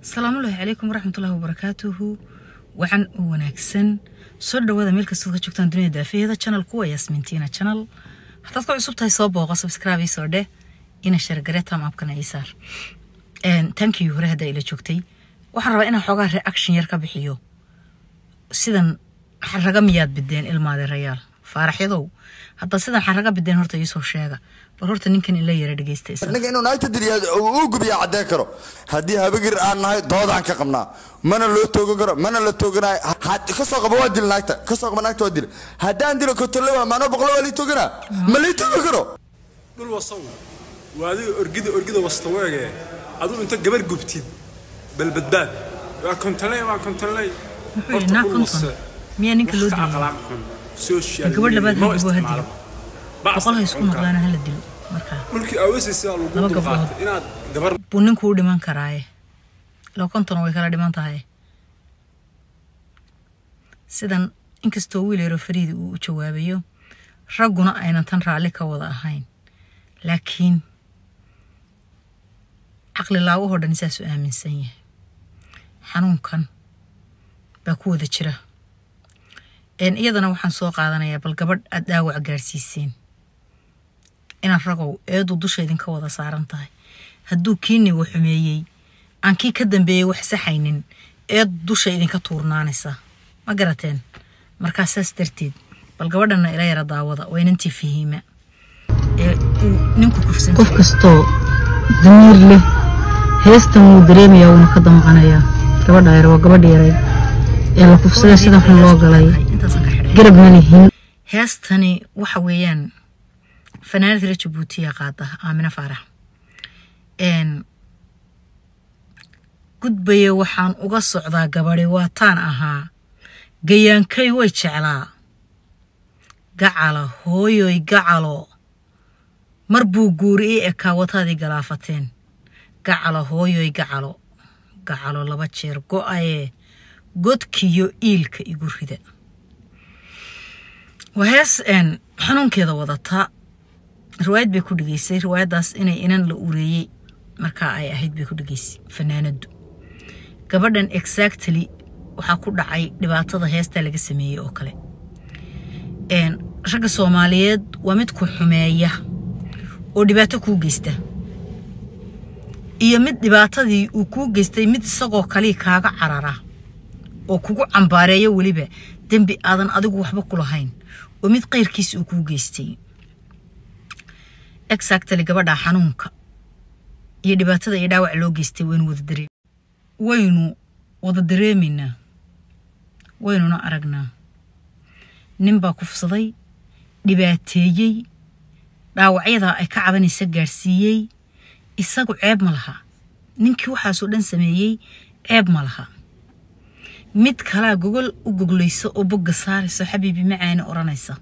Asalaamullaahi calaykum waraxmatullahi wabarakaatuhu. Wacan oo wanaagsan, soo dhawaada meel kastood ka joogtaan dunida daafaheeda. Channelku waa Yasmintiina Channel. Haddaad ku cusub tahay, soo booqo, subscribe ii soo dheh, ina share garee, thumb upkana ii saar. Thank you. Hore haddaa ila joogtay, waxaan rabaa inaan xoogaa reaction yar ka bixiyo. Sidan xaraga miyaad bideen, ilmaadeerayaal faaraxyadow? Hadda sidan xaraga bideen, horta iisoo sheega. Bal horta ninkan ila yara dhegeysta isaga. Ninka inuu naagta diliya uu gubiya caddeen karo. Haddii habagir aan nahay, doodaan ka qabnaa. Mana loo toogan karo, mana la tooganayo. Ka soo qaba waa dil naagta, ka soo qaba naagta waa dil. Haddaan dilo kotolle waa maano boqolo, waa lii tooganaa, ma lii toogan karo. Dhul wasow waa adiga, orgida orgida wasta weege. Aduu inta gabar gubtid bal badbaad. Waa kontonley, waa kontonley. Muxuu yidhi? Naa 50 miyaa ninka loo dilay? Akhlaaq xun, social Gabadh labaad ma ha gubo, ha dilo. Isticmaalo 100 ha isku noqdaana, hala dilo markaa. Dhulkii aawasay sidaa lagu Laba dulqaatay gabdhood. Inaad gabar Buu ninku u dhiman karaaye, laba 50 way kala dhiman tahay. Sidan inkastoo wiil yaro fariidi uu u jawaabayo, ragguna aynan tan raalli ka wada ahayn, laakiin caqli laawahoo dhan saasuu aaminsan yahay. Xanuunkan baa ku wada jira. Iyadana waxaan soo qaadanayaa bal gabadh aad dhaawac gaarsiiseen inaan ragow eedu dusha idinka wada saaran tahay. Hadduu kiini wax xumeeyey, aan kii ka dambeeyey wax saxaynin, eed dusha idinka tuurnaanaysa. Ma garateen? Markaa saas darteed bal gabadhana ila yara daawada. Waa inantii Fahiima ee uu ninku kufsan Qof jiray. kastoo damiir leh heestan wuu dareemayaa, wuuna ka damqanayaa. Gabadha yar waa gabadha yareyd ee la kufsaday, sida xun loo galay. Intaasan ka xidhay. Garab ma lihin. Heestani waxa weeyaan fanaanad reer Jabuutiya qaada, Aamina Faarax. Gudbaye waxaan uga socdaa gabadhi waataan ahaa, gayaankay way jeclaa, gacala hooyoy gacalo, mar buu guuri ii ekaa, wataadii galaafateen, gacalo hooyoy gacalo, gacalo laba jeer go'aye, godkiyo iilka igu rida. Waa hees xanuunkeeda wadata. Riwaayad bay ku dhegeysay. Riwaayaddaas inay inan la ureeyey markaa ay ahayd bay ku dhegeysay fanaanadu. Gabadhan exactly waxaa ku dhacay dhibaatada heestaa laga sameeyey oo kale. Ragga Soomaaliyeed waa mid ku xumeeya oo dhibaato kuu geysta, iyo mid dhibaatadii uu kuu geystay mid isagoo kalii kaaga carara oo kugu cambaareeyo, weliba dembi aadan adigu waxba ku lahayn oo mid qayrkiis uu kuu geystay. Exactly gabadha xanuunka iyo dhibaatada iyo dhaawac loo geystay waynu wada dareemaynaa, waynuna aragnaa. Nin baa kufsaday, dhibaateeyey, dhaawacyadaa ay ka cabanaysa gaadhsiiyey. Isagu ceeb ma laha. Ninkii waxaasoo dhan sameeyey ceeb ma laha. Mid kalaa gogol u goglaysa oo bogga saaraysa, xabiibi macaani odhanaysa,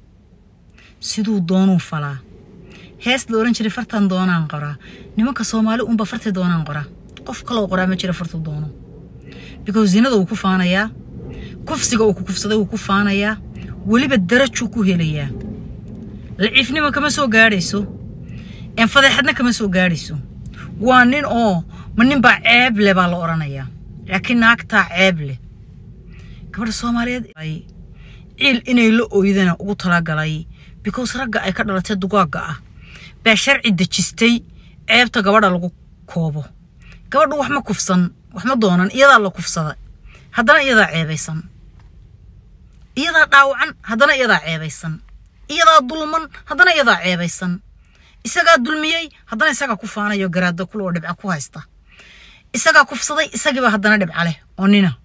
siduu doonuu falaa. Hees la odhan jiray "Fartan doonaan qoraa". Nimanka Soomaali unba fartay doonaan qoraa, qof kaloo qoraa ma jira fartuu doono, because zinada wuu ku faanayaa, kufsiga uu ku kufsaday wuu ku faanayaa, weliba darajuu ku helayaa. Laciifnimo kama soo gaadhayso, fadeexadna kama soo gaadhayso. Waa nin oo ma nin baa ceeb leh baa la odhanayaa, laakiin naagtaa ceeb leh. Gabadha Soomaaliyeed ay ciil inay la ooydana ugu talagalay, because ragga ay ka dhalatay dugaagga ah baa sharci dejistay ceebta gabadha lagu koobo. Gabadhu wax ma kufsan, wax ma doonan, iyadaa la kufsada, haddana iyadaa ceebaysan, iyadaa dhaawacan, haddana iyadaa ceebaysan, iyadaa dulman, haddana iyadaa ceebaysan. Isagaa dulmiyey, haddana isagaa ku faanayo, garaada kula oo dhibca ku haysta. Isagaa kufsaday, isagiiba haddana dhibca leh oo nina.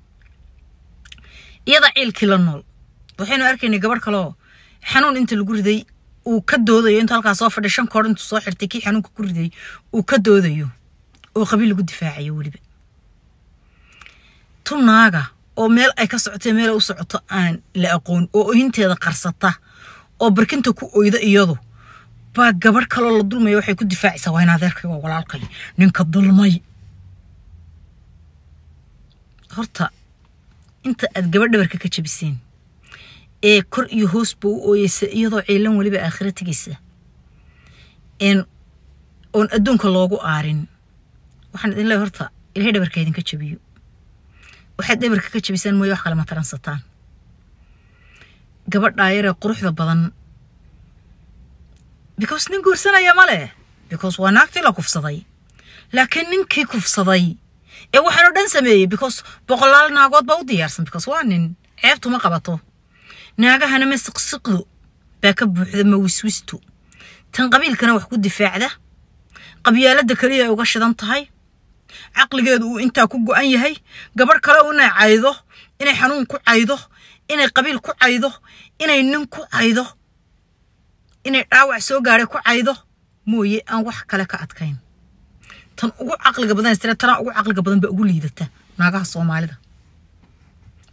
Iyadaa ciilkii la nool. Waxaynu arkaynay gabadh kaleoo xanuun inta lagu riday uu ka doodayo, intuu halkaa soo fadhay shan koor intuu soo xirtay, kii xanuunka ku riday uu ka doodayo oo qabiil lagu difaacayo. Weliba tu naaga oo meel ay ka socotay, meel ay u socoto aan la aqoon, oo ohinteeda qarsata oo barkinta ku oyda, iyadu baa gabadh kaloo la dulmaya waxay ku difaacaysaa, "Waa in adeerkay, waa walaalkay ninka dulmay." Horta inta aad gabadh dhabarka ka jabiseen ee kor iyo hoosba u ooyeysa, iyadoo ciilan weliba aakhira tegaysa oon adduunka loogu aarin, waxaan idin leeyahay horta Ilahay dhabarka idinka jabiyo. Waxaad dhabarka ka jabisaan mooye wax kale ma taransataan. Gabadhaa yaree quruxda badan, because nin guursanaya ma leh, because waa naagtii la kufsaday. Laakiin ninkii kufsaday ee waxaan oo dhan sameeyey, because boqolaal naagood baa u diyaarsan, because waa nin ceebtu ma qabato. Naagahana ma siqsiqdu baa ka buuxda, ma wiswistu, tan qabiilkana wax ku difaacda, qabyaaladda keliya ay uga shidan tahay, caqligeedu uu intaa ku go'an yahay. Gabadh kale inay caydo, inay xanuun ku caydo, inay qabiil ku caydo, inay nin ku caydo, inay dhaawac soo gaadhay ku caydo mooye, aan wax kale ka adkayn. Tan ugu caqliga badan istira, tanaa ugu caqliga badan baa ugu liidata naagaha Soomaalida.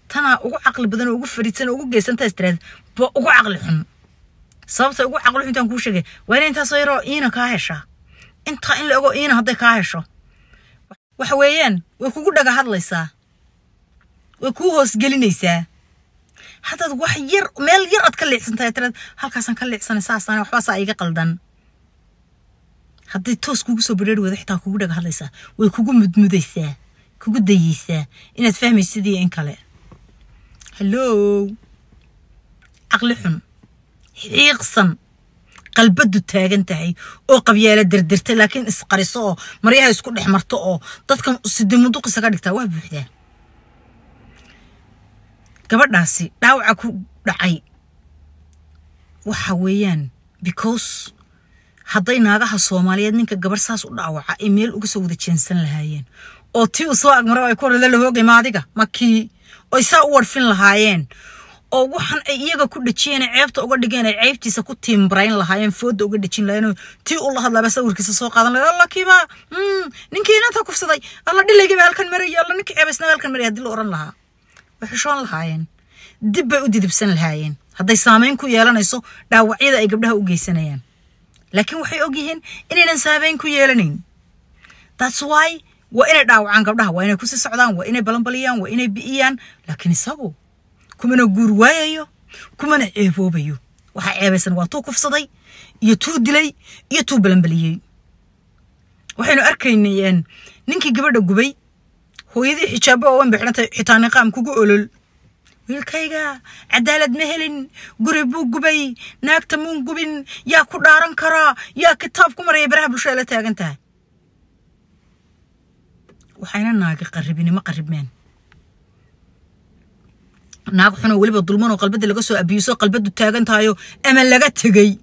Tanaa ugu caqli badan oo ugu fariidsan oo ugu geysanta istiraad ba ugu caqli xun. Sababta ugu caqli xun intaan kuu sheegay waa inay intaasoo yaroo iina kaa heshaa, intaa in la ogo iina hadday kaa hesho, waxa weeyaan way kugu dhaga hadlaysaa, way kuu hoosgelinaysaa. Haddaad wax yar, meel yar aad ka liicsan tahay, tiraad halkaasaan ka liicsanay, saasaan waxbaasaa iga qaldan, hadday toos kugu soo badheeri wada, xitaa kugu dhaga hadlaysaa, way kugu mudmudaysaa, kugu dayeysaa inaad fahmaysid iyo in kale. Hallo, caqli xun, xiiqsan, qalbadu taagan tahay oo qabyaala dirdirtay, laakiin isqariso oo maryaha isku dhex marto oo dadkan sidimuduq isaga dhigtaa, waa buuxdaa. Gabadhaasi dhaawaca ku dhacay waxa weeyaan because hadday naagaha Soomaaliyeed ninka gabarh saas u dhaawaca ay meel uga soo wada jeensan lahaayeen, oo tii uu soo agmaro ay ku horada la hoogay, ma adiga ma kii oy saa u warfin lahaayeen, oo waxan ay iyaga ku dhajiyeen ay ceebta uga dhigeen ay ceebtiisa ku tiimbarayn lahaayeen, fooda uga dhajin lahaayeen, oo tii ula hadlaaba sawirkiisa soo qaadan lahayd, "Alla kiiba ninkii inanta kufsaday, alla dhilaygii baa halkan maraya, alla ninkii ceebaysnaa halkan maraya," haddii la oran lahaa way xishoon lahaayeen, dib bay u didibsan lahaayeen hadday saameyn ku yeelanayso dhaawacyada ay gabdhaha u geysanayaan. Laakiin waxay ogyihiin inaynan saameyn ku yeelanayn. That's why waa inay dhaawacaan gabdhaha, waa inay kusii socdaan, waa inay balanbaliyaan, waa inay bi'iyaan. Laakiin isagu kumana guur waayayo, kumana ceeboobayo. Waxaa ceebaysan waa tuu kufsaday iyo tuu dilay iyo tuu balanbaliyey. Waxaynu arkaynayeen ninkii gabadha gubay, hooyadii xijaabo oo wan bay xidhantay, xitaa niqaam kugu olol. "Wiilkayga cadaalad ma helin, guri buu gubay, naagta muun gubin, yaa ku dhaaran karaa, yaa kitaab ku maraya?" Baraha bulshada la taagan tahay. Waxayna naagi qarribinimo qarribmeen. Naag xunoo weliba dulmanoo qalbada laga soo abiiso, qalbadu taagan tahayo ama laga tegey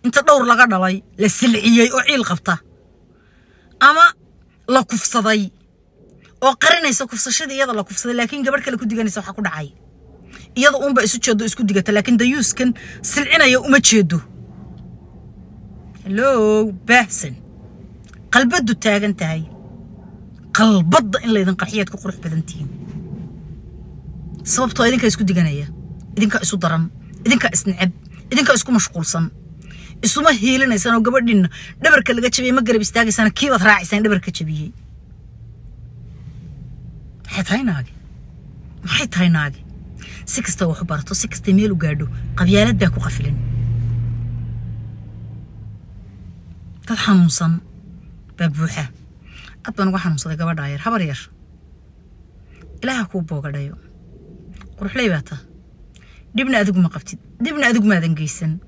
inta dhowr laga dhalay la silciyey oo ciil qabta, ama la kufsaday oo qarinaysa kufsashadii iyada la kufsaday, laakiin gabadh kale ku diganaysa waxa ku dhacay. Iyada uunba isu jeedo, isku digata, laakiin dayuuskan silcinaya uma jeedo. Hello, baahsan, qalbadu taagan tahay, qalbadda in laydin qarxiyaad ku qurux badan tihiin, sababtoo idinkaa isku diganaya, idinkaa isu daran, idinkaa isneceb, idinkaa isku mashquulsan. Isuma hiilinaysaan oo gabadhiinna dhabarka laga jabiyey ma garab istaagaysaan, kiibaad raacaysaan dhabarka jabiyey. Maxay tahay naagi? Maxay tahay naagi? Si kasta wax u barato, si kasta meel u gaadho, qabyaalad baa ku qafilan. Dad xanuunsan baa buuxa. Aad baan uga xanuunsaday gabadhaa yar. Habar yar, Ilaaha kuu boogadhayo. Quruxley baa ta, dhibna adigu ma qabtid, dhibna adigu maadan geysan.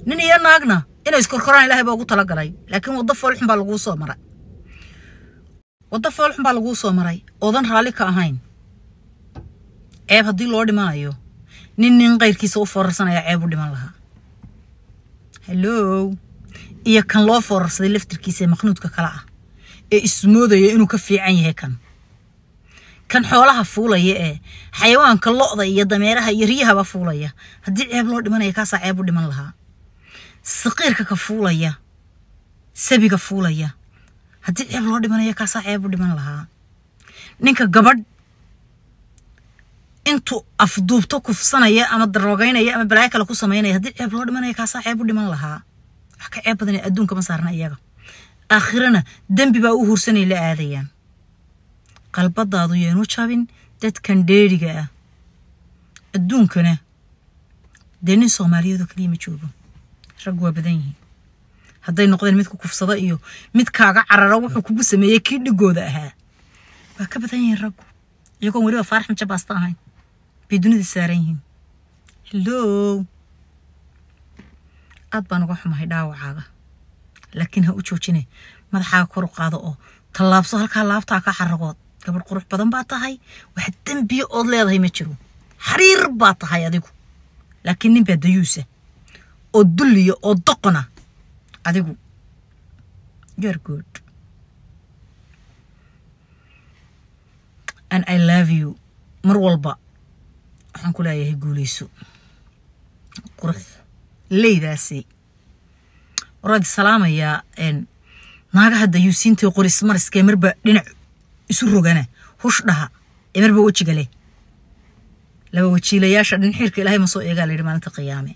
Nin iyo naagna inay iskorkoraan Ilaahay baa ugu talagalay, laakiin waddo foolxun baa laguu soo maray, waddo foolxun baa laguu soo maray oodan raalli ka ahayn. Ceeb haddii loo dhimanayo, nin qayrkiisa u foorarsanaya ceeb u dhiman lahaa. Hallo, iyo kan loo foorarsaday laftirkiisa ee maqnuudka kale ah ee ismoodaya inuu ka fiican yahay kan xoolaha fuulaya ee xayawaanka lo'da iyo dameeraha iyo riyahaba fuulaya, haddii ceeb loo dhimanaya kaasaa ceeb u dhiman lahaa. Saqiirka ka fuulaya, sabiga fuulaya, haddii ceeb loo dhimanaya kaasaa ceeb u dhiman lahaa. Ninka gabadh intuu afduubto kufsanaya ama daroogaynaya ama balaayo kale ku samaynaya, haddii ceeb loo dhimanaya kaasaa ceeb u dhiman lahaa. Wax ka ceeb badan adduunka ma saarna iyaga, aakhirana dembi baa u hursanay la aadayaan. Qalbadaadu yeenu jabin dadkan dheeriga ah. Adduunkana dee nin Soomaaliyeed oo keliya ma joogo, rag waa badan yihiin. Hadday noqdeen mid ku kufsada iyo mid kaaga carara wuxuu kugu sameeyey kii dhigooda ahaa, waa ka badan yihiin raggu. Iyagoon weliba Faarax Majabaasta ahayn bay dunida saaran yihiin. Hello, aad baan uga xumahay dhaawacaaga, laakiin ha u joojine, madaxaaga kor u qaado oo tallaabso. Halkaa laabtaa ka xaragood. Gabadh qurux badan baa tahay, wax dembiya ood leedahay ma jiro, xariir baa tahay adigu, laakiin nin baa dayuusa oo dulliya oo doqona. Adigu you're good and I love you. Mar walba waxaan ku leeyahay guuleyso, qurux leydaasi. Waraad salaamayaa naagaha dayuusiinta qoris mariskee marba dhinac isu rogana, hush dhaha ee marba wejiga leh, laba wajiilayaasha dhinxiirka Ilaahay ma soo eegaa la yidhi maalinta qiyaame,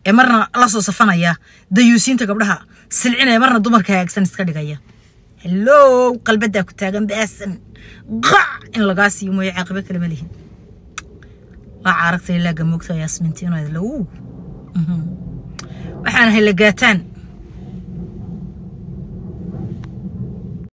ee marna la soo safanaya dayuusiinta gabdhaha silcinaya, marna dumarka hagaagsan iska dhigaya. Hello, qalbadaa ku taagan baasan qac in lagaa siiyo mooye, caaqibo kale ma lihin. Waa caaragtay ilaa gamoogta Yaasmintiino idla. Waxaan ahay lagaataan.